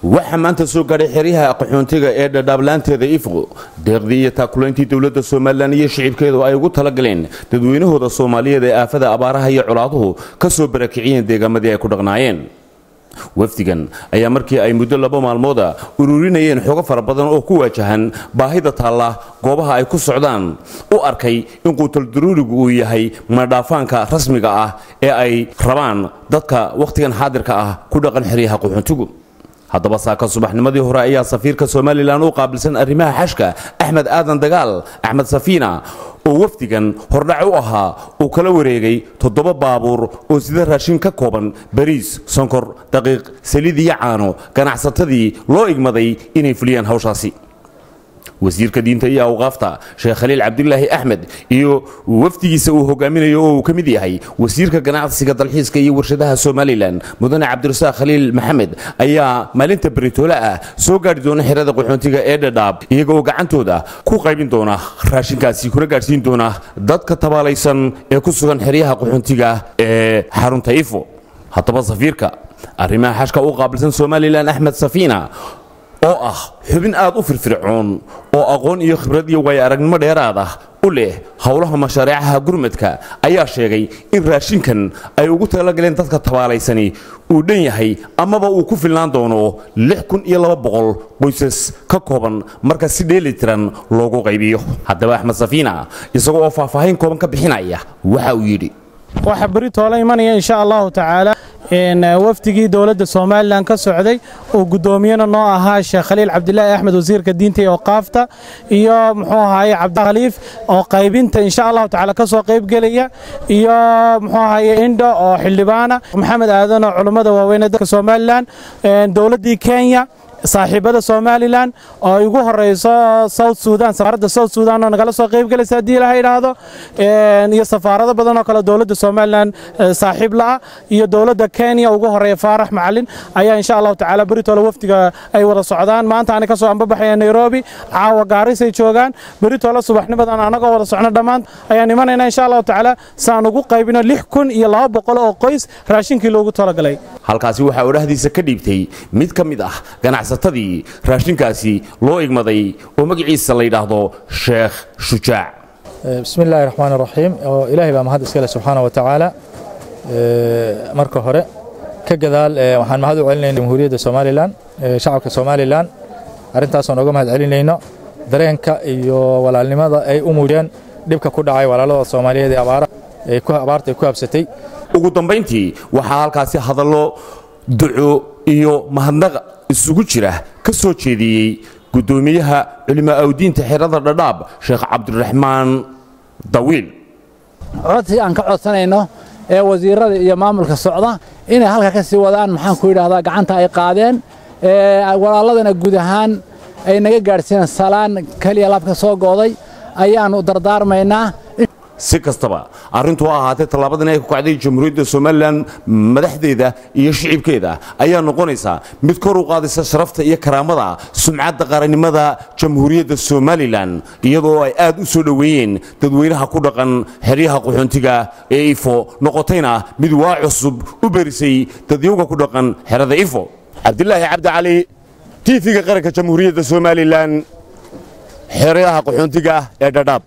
Waxaa maanta soo gaadhay xeryaha qaxoontiga ee Dhadhaablaanteeda Ifo deeqdii iyo taakulayntii dowladda Somalilan iyo shicibkeedu ay ugu talagaleen dadweynahooda Soomaaliyeed ee aafada abaaraha iyo colaaduhu ka soo barakiciyeen deegaamadii ay ku dhaqnaayeen. Wafdigan ayaa markii ay muddo 2 maalmooda ururinayeen xogo fara badan oo ku waajahan baahida taalla goobaha ay ku socdaan u arkay in quutal daruurigu uu yahay madhaafaanka rasmiga ah ee ay rabaan dadka wakhtigan xaadirka ah ku dhaqan xeryaha qaxoontigu. Haddaba saaka subaxnimadii hore ayaa safiirka Somalilan u qaabilsan arrimaha xashka, Axmed Aadan Dagaal, Axmed Safiina, oo wafdigan hordhac u ahaa, uu kala wareegay 7 baabuur oo sida raashin ka kooban bariis, sonkor, daqiiq, saliid iyo caano ganacsatadii loo igmaday inay fuliyaan hawshaasi. Wasiirka diinta iyo awqaafta, Sheekh Khaliil Cabdilaahi Axmed, iyo wafdigiisa uu hogaaminayo oo uu ka mid yahay wasiirka ganacsiga, dalxiiska iyo warshadaha Somalilan, mudane Cabdirasaaq Khaliil Maxamed, ayaa maalinta beritoole ah soo gaadhi doona xerada qaxoontiga ee Dhadhaab, iyaga oo gacantooda ku qaybin doona raashinkaasi kuna gaadhsiin doona dadka tabaalaysan ee ku sugan xeryaha qaxoontiga ee xarunta Ifo. Haddaba safiirka arrimaha xashka u qaabilsan Somalilan, Axmed Safiina, oo ah xubin aad u firfircoon oo aqoon iyo khibrad iyo waayo aragnimo dheeraad ah u leh howlaha mashaariicaha gurmadka, ayaa sheegay in raashinkan ay ugu talagaleen dadka tabaalaysani uu dhan yahay amaba uu ku filnaan doono 6200 qoysas ka kooban marka si dheeli tiran loogu qaybiyo. Haddaba Axmed Safiina isagoo oo faahfaahin kooban ka bixinaya waxa uu yidhi: Waxaa beri toola imanaya, insha Allahu tacaala, wafdigii dowladda Somalilan ka socday oo guddoomiyena noo ahaa Sheekh Khaliil Cabdilaahi Axmed, wasiirka diinta iyo awqaafta, iyo muxuu ahaaye Cabdikhaliif oo qaybinta insha Allahu tacaala ka soo qaybgelaya, iyo muxuu ahaaye Indho oo xildhibaana, Maxamed Aadan oo culummada waaweyn ee dalka Somalilan, dowladdii Kenya, saaxiibada Somalilan oo ay ugu horeyso South Sudan, safaaradda South Sudan oo nagala soo qayb galaysa haddii Ilaha idhaahdo, iyo safaarado badan oo kale dowladda Somalilan saaxiib la ah, iyo dowladda Kenya ugu horeeya Faarax Macalin ayaa insha Allahu tacaala beritoole wafdiga ay wada socdaan. Maanta aanay ka soo ambabaxaya Nairobi, caawa Gaarisay joogaan. Beritoole subaxnimadan anagoo wada socno dhammaan ayaan imanaynaa, insha Allahu tacaala, saan ugu qaybino 6200 oo qoys raashinkii loogu talagalay. Halkaasi waxaa odhahdiisa ka dhiibtay mid ka mid ah ganacsatadii raashinkaasi loo igmaday oo magaciisa la yidhaahdo Sheekh Shujaac. Bismi illaahi raxmaan raxiim. Ilaahay baa mahad iskale subxaana wa tacaala marka hore. Ka gadaal waxaan mahad u celinayna Jamhuuriyadda Somalilan, shacabka Somalilan. Arrintaasoo nooga mahad celinayno dareenka iyo walaalnimada ay u muujiyeen dhibka ku dhacay walaaladooda Soomaaliyeed ee abaarta ay ku habsatay. Ugu dambayntii waxaa halkaasi hadallo duco iyo mahadnaq isugu jira ka soo jeediyey guddoomiyaha culimaa awdiinta xerada Dhadhaab, Sheekh Cabdiraxmaan Dawiil. Codsi aan ka codsanayno ee wasiirada iyo maamulka socda inay halka ka sii wadaan, maxaan ku yidhaahdaa, gacanta ay qaadeen, walaaladana guud ahaan ay naga gaadhsiiyeen salaan keliya laabka soo gooday ayaannu dardaarmaynaa. Si kastaba arrintu ha ahaatee, tallaabadan ay ku kacday Jamhuuriyadda Somalilan madaxdeeda iyo shicibkeeda ayaa noqonaysa mid kor u qaadaysa sharafta iyo karaamada sumcadda qarannimada Jamhuuriyadda Somalilan, iyadoo ay aad u soo dhoweeyeen dadweynaha ku dhaqan xeryaha qaxoontiga ee Ifo, noqotayna mid waa cusub u berisay dadyowga ku dhaqan xerada Ifo. Cabdilaahi Cabdi Cali, TV-ga Qaranka Jamhuuriyadda Somalilan, xeryaha qaxoontiga ee Dhadhaab.